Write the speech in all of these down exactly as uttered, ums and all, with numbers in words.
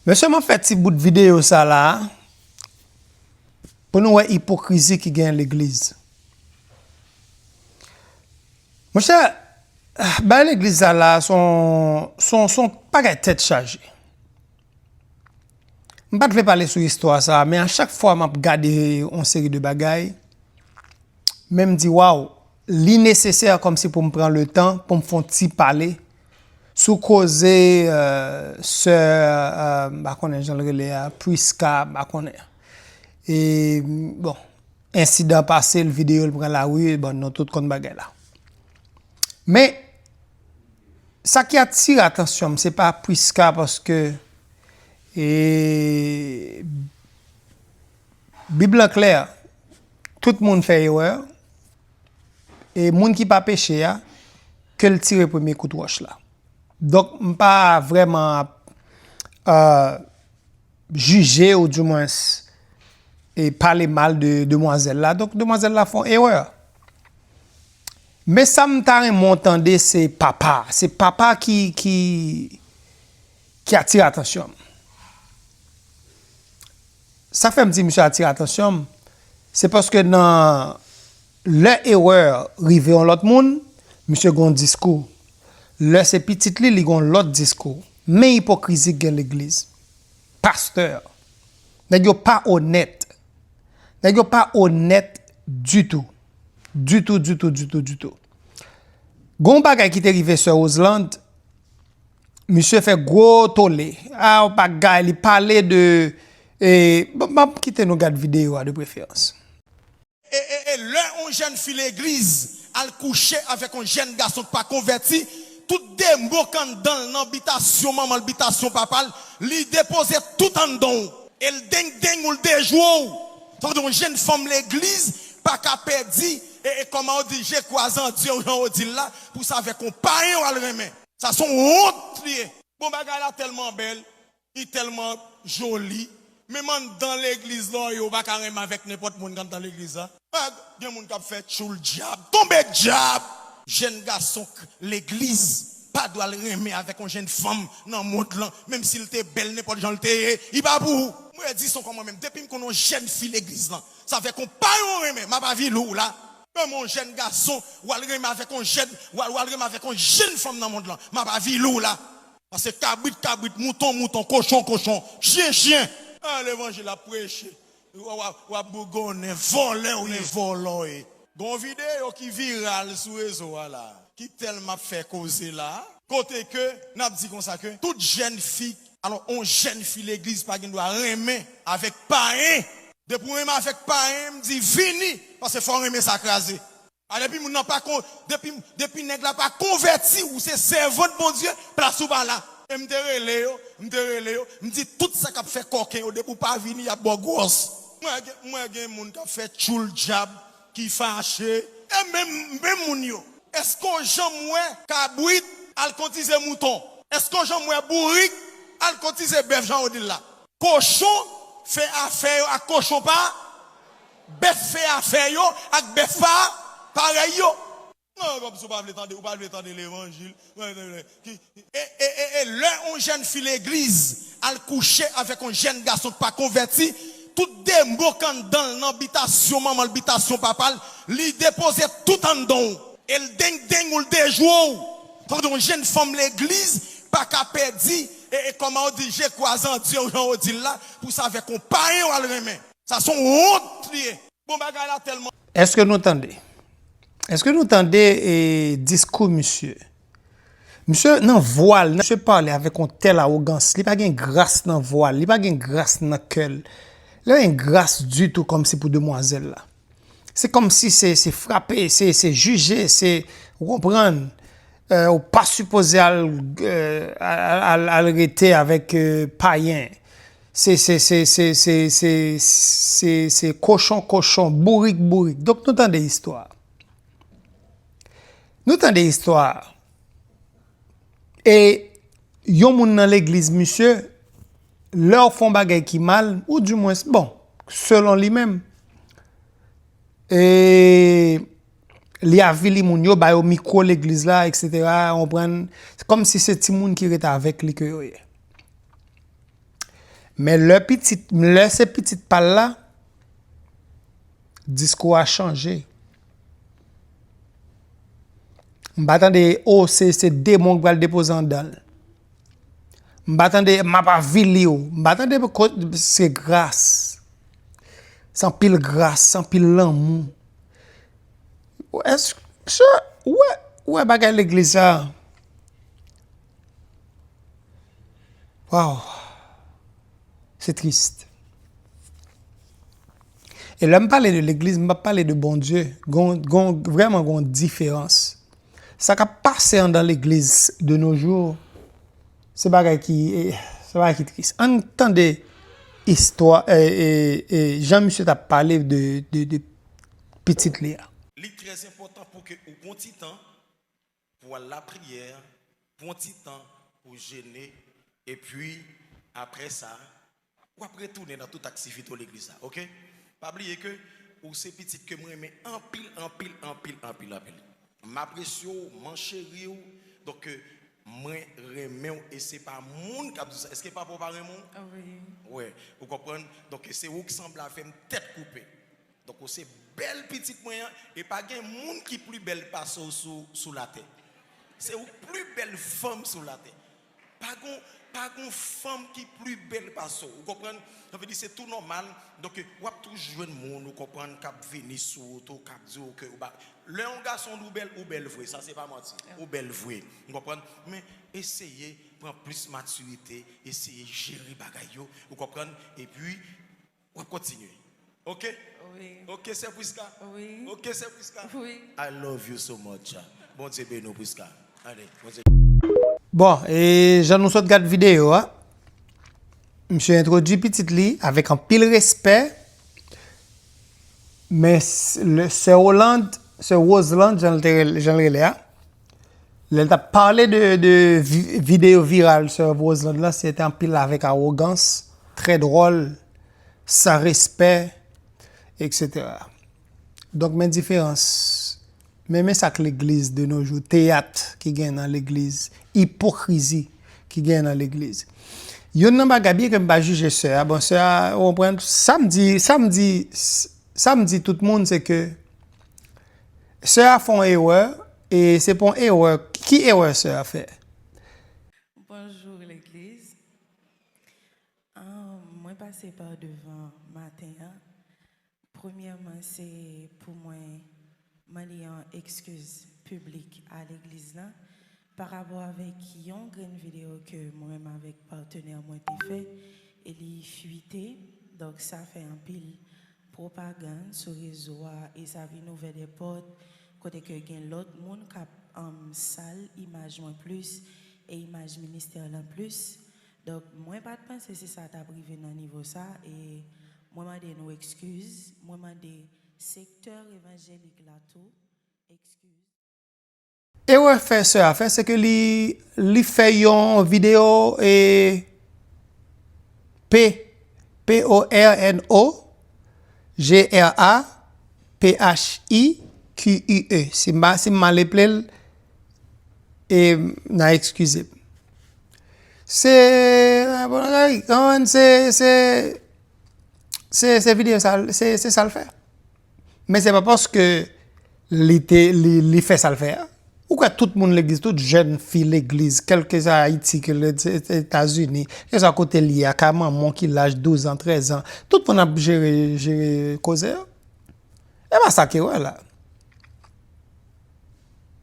Mesye, m ap fè ti bout videyo sa la pou nou wè ipokrizi ki gen legliz. Monchè, bay legliz sa la son, son, son bagay tèt chaje. M pa t vle pale sou istwa sa, men a chak fwa m ap gade yon seri de bagay, men m di, waw, li nesesè kòmsi pou m pran letan pou m fè yon ti pale sou koze, euh, sè, euh, m pa konnen jan l rele a, Priska, m pa konnen. E, bon, ensidan pase l, videyo l pran lari, bon, nou tout konn bagay la. Men, sa ki atire atansyon m, se pa Priska, paske, e, Bib lan klè, tout moun fè erè, e moun ki pa peche a, ke l tire premye kout wòch la. Donk, m pa vrèman ap, euh, jije ou dimwens, e pale mal de demwazèl la. Donk, demwazèl la fè yon erè. Men sa m ta renmen w tande, se papa. Se papa ki, ki, ki atire atansyon m. Sa k fè m di misye atire atansyon m, se paske nan lè erè rive yon lòt moun, misye gen yon diskou. Lè se pitit li, li gen yon lòt diskou. Men ipokrizi k gen legliz. Pastè. Nèg yo pa onèt. Nèg yo pa onèt ditou. Ditou, ditou, ditou, ditou. Gon bagay ki te rive sè Roseland, misye fè gwo tole. A, yon bagay, li pale de, e, bon, m ap kite nou gad videyo a de preferans. E, e, e lè yon jèn fi legliz al kouche avèk yon jèn gason k pa konvèti, tout demon k anndan l, nan bitasyon manman l, bitasyon papa l, li depoze tout anndan w. E l dengdeng ou, l dejwe w. Tande, yon jèn fanm legliz pa ka pèdi, e, e kòman yo di, je crois en Dieu, jan yo di l la, pou sa avèk yon payen w al renmen. Sa se yon wont li ye. Bon, bagay la tèlman bèl, li tèlman joli. Menm anndan legliz la, yo pa ka renmen avèk nenpòt moun k anndan legliz la. Ah, gen moun k ap fè tchoul dyab, tonbe dyab. Jèn gason k legliz pa dwe al renmen avèk yon jèn fanm nan mond lan, menm si l te bèl, nenpòt jan l te ye, li pa pou ou. Mwen di son kòman menm, depi m konn yon jèn fi legliz lan, sa fè konpa yon renmen, m ap avili w la. Menm yon jèn gason, w al renmen avèk yon jèn, w al, w al renmen avèk yon jèn fanm nan mond lan, m ap avili w la. Paske kabrit, kabrit, mouton, mouton, kochon, kochon, chyen, chyen. Ah, levanjil ap preche. W ap, w ap bougonnen, vòlè w ye, vòlò w ye. Gon videyo ki viral sou rezo a la, ki tèlman ap fè koze la, kote ke n ap di konsa ke tout jèn fi, alò, on jèn fi legliz pa gen dwa renmen avèk payen. Depi w renmen avèk payen, m di vini, paske fò w renmen sa kraze. A, depi moun nan pa kon, depi, depi nèg la pa konvèti, ou se sèvant Bondye, plas ou pa la. E m te rele yo, m te rele yo, m di tout sa k ap fè kòken yo, depi w pa vini, y ap ba w gwòs. Mwen gen, mwen gen moun k ap fè tchoul dyab, ki fache. E menm, menm moun yo. Èske w janm wè kabrit al kotize mouton? Èske w janm wè bourik al kotize bèf, jan yo di l la? Kochon fè afè yo ak kochon pa, bèf fè afè yo ak bèf pa parèy yo. Non, kòmsi w pa vle tande, ou pa vle tande levanjil. Ki, e, e, e, e lè yon jèn fi legliz al kouche avèk yon jèn gason k pa konvèti, tout demon k anndan l, nan bitasyon manman l, bitasyon papa l, li depoze tout anndan w. E l dengdeng ou, l dejwe w. Tande, yon jèn fanm legliz pa ka pèdi, e, e kòman yo di, je crois en Dieu, jan yo di l la, pou sa avèk yon payen w al renmen. Sa se yon wont li ye. Bon, bagay la tèlman. Èske nou tande? Èske nou tande, e, diskou misye? Misye nan vwa l, misye pale avèk yon tèl awogans. Li pa gen gras nan vwa l, li pa gen gras nan kè l. Li pa gen gras ditou kòmsi pou demwazèl la. Se kòmsi se, se frape, se, se jije, se, ou konprann, e, ou pa sipoze al, e, al, al, al rete avèk, e, payen. Se, se, se kochon, kochon, bourik, bourik. Donk, nou tande istwa a. Nou tande istwa a. E yon moun nan legliz, misye, lè w fè yon bagay ki mal, ou dimwens, bon, selon li menm, e li avili moun yo, ba yo mikwo legliz la, etsetera, w konprann? Kòmsi se timoun ki ret avèk li ke yo ye. Men lè pitit, lè se pitit pa l la, diskou a chanje. M pa tande, o, se, se demon k pral depoze anndan l. M pa tande, m ap avili w. M pa tande, se gras. Se anpil gras, se anpil lanmou. Èske, ou wè, ou wè bagay legliz sa? Waw. Se tris. E lè m pale de legliz, m p ap pale de Bondye. Gon, gon, vrèman gon diferans. Sa k ap pase anndan legliz de nos jours, se bagay ki, eh, se bagay ki tris. Ann tande istwa, eh, eh, eh, jan misye t ap pale de, de, de pitit li a. Li trè enpòtan pou ke ou pran ti tan pou al lapriyè, pran ti tan pou jene, epi apre sa, w ap retounen nan tout aktivite w legliz la, oke? Pa bliye ke ou se pitit ke m renmen anpil, anpil, anpil, anpil, anpil. M apresye w, m ancheri w. Donk, mwen renmen w e se pa moun k ap di sa. Èske papa w pa renmen w? Wi. Wi, ou konprann? Donk, se ou k sanble avè m tèt koupe. Donk, ou se bèl pitit mwen an, e pa gen moun ki pli bèl pase w sou, sou latè. Se ou k pli bèl fanm sou latè. Pa gon, pa gon fanm ki pli bèl pase w. Ou konprann? Sa vle di se tou nòmal. Donk, w ap toujou jwenn moun, ou konprann, k ap vini sou ou tou, k ap di w ke ou ba. Lè yon gason di w bèl, ou bèl vre. Sa se pa manti. Ou bèl vre. Ou konprann? Men eseye pran plis matirite, eseye jere bagay yo. Ou konprann? Epi, w ap kontinye. Oke? Wi. Oke, sè Prisca? Wi. Oke, sè Prisca? Wi. I love you so much. Bondye beni w, Prisca. Ale, Bondye. Bon, e jan nou sot gad videyo a, misye entwodui pitit li avèk anpil respè, men s-, le, sè Roland, sè Roseland, jan l te rele, jan l rele a, lè l t ap pale de, de vi-, videyo viral sè Roseland lan, se te anpil avèk awogans, trè dwòl, san respè, etsetera. Donk, men diferans. Men, men sa k legliz de nos jours, teyat ki gen nan legliz, ipokrizi ki gen nan legliz. Youn nan bagay, byen ke m pa jije sè a, bon, sè a, ou konprann, sa m di, sa m di, sa m di tout moun, se ke sè a fè yon erè, e se pa yon erè, ki erè sè a fè? Bonjou, legliz. Ah, mwen pase pa devan maten an. Premyèman, se pou mwen mande yon ekskiz piblik a legliz lan pa rapò avèk yon grenn videyo ke mwen menm avèk patnè mwen te fè, e li fwite. Donk, sa fè anpil pwopagann sou rezo a, e sa vin ouvè de pòt kote ke gen lòt moun k ap, um, sal imaj mwen plis e imaj ministè lan plis. Donk, mwen pa t panse se sa t ap rive nan nivo sa, e mwen mande nou ekskiz, mwen mande sektè evanjelik la tou ekskiz. Erè fè sè a fè, se ke li, li fè yon videyo, e, P, P O R N O, G R A P H I Q U E. Si m pa, si m mal eple l, e, n a ekskize m. Se, bon, se, se, se, se videyo sa, se, se sa l fè. Men se pa paske li te, li, li fè sa l fè a. Ou kwè tout moun legliz, tout jèn fi legliz, kèlkeswa Ayiti, ke le, Etazini, kèlkeswa kote l ye a, ka manman ki laj douz an, trèz an, tout moun ap jere, jere koze yo. E pa sa ki wè la.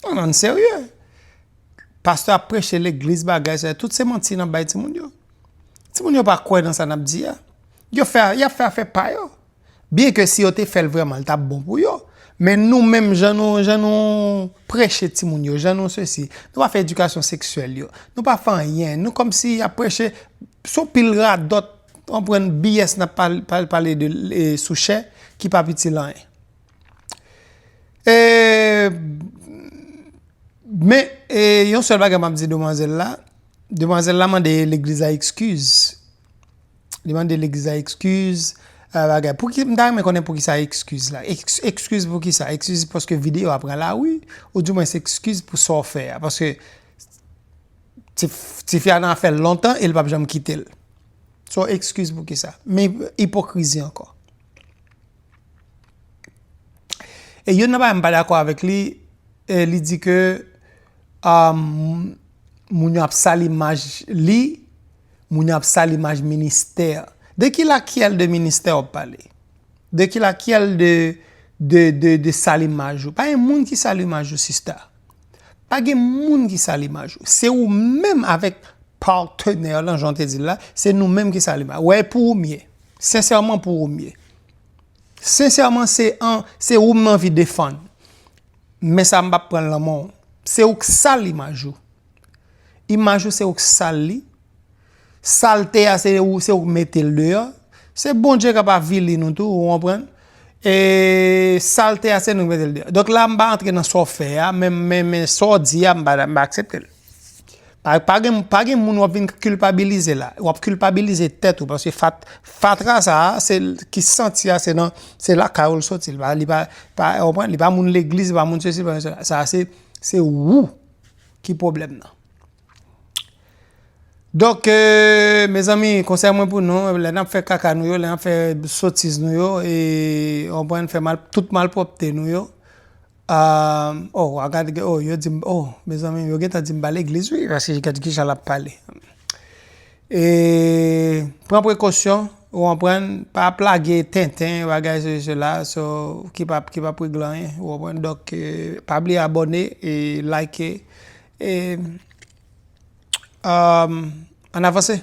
Non, non, serye. Pastè ap preche legliz, bagay sa, tout se manti n ap bay timoun yo. Timoun yo pa kwè nan sa n ap di a. Yo fè, y ap fè afè pa yo. Byen ke si yo te fè l vrèman, l t ap bon pou yo. Men nou menm, jan nou, jan nou preche timoun yo, jan nou sesi, nou pa fè edikasyon seksyèl yo, nou pa fè anyen, nou kòmsi y ap preche sou pil radòt, w konprann, B S n ap pal-, pal-, pale de, e, sou chè ki p ap itil anyen. E, men, e, yon sèl bagay m ap di demwazèl la, demwazèl la mande legliz la ekskiz. Li mande legliz la ekskiz, a, bagay. Pou ki, m ta renmen konnen pou ki sa ekskiz la. Eks-, ekskiz pou ki sa? Ekskiz paske videyo a pran lari, oudimwens ekskiz pou sa w fè a. Paske ti, tifi a nan afè l lontan e l p ap janm kite l. So, eskiz pou kisa? Men ipokrizi ankò. E youn nan bagay m pa dakò avèk li, e, li di ke um, moun yo ap sal imaj li, moun yo ap sal imaj ministè. De ki lakyèl de ministè w ap pale? De ki lakyèl de, de, de, de sal imaj ou? Pa gen moun ki sal imaj ou, sista. Pa gen moun ki sal imaj ou. Se ou menm avèk patnè lan, jan w te di l la, se nou menm ki sal imaj ou. Wè, pou ou m ye. Sensèman, pou ou m ye. Sensèman, se an, se ou m anvi defann. Men sa m p ap pran l nan men w. Se ou k sal imaj ou. Imaj ou se ou k sal li. Salte a se ou, se ou k mete l deyò. Se Bondye k ap avili nou tou, ou konprann? E salte a se nou k mete l deyò. Donk la, m pa antre nan sa w fè a, men, men, men sa w di a, m pa, m pa aksepte l. Pa, pa gen, pa gen moun w ap vin kilpabilize la. W ap kilpabilize tèt ou, paske fat, fatra sa a, se l ki santi a, se nan, se lakay ou l soti. Li pa, li pa, pa, w konprann? Li pa moun legliz, li pa moun sesi, li pa moun sela. Sa a se, se ou ki pwoblèm nan. Donk, e, mezanmi, konsèy mwen pou nou, lè n ap fè kaka nou yo, lè n ap fè sotiz nou yo, e, w konprann, fè mal, tout malpwòpte nou yo, Um, oh, a gade, oh, yo di m, oh, mezanmi, yo gentan di m ba legliz, wi, paske gade kijan l ap pale. E, pran prekosyon, ou konprann, pa ap lage tenten, bagay se, sela, so, ki pa, ki pa regle anyen, ou konprann. Donk, e, pa bliye abòne, e like, e, um, ann avanse.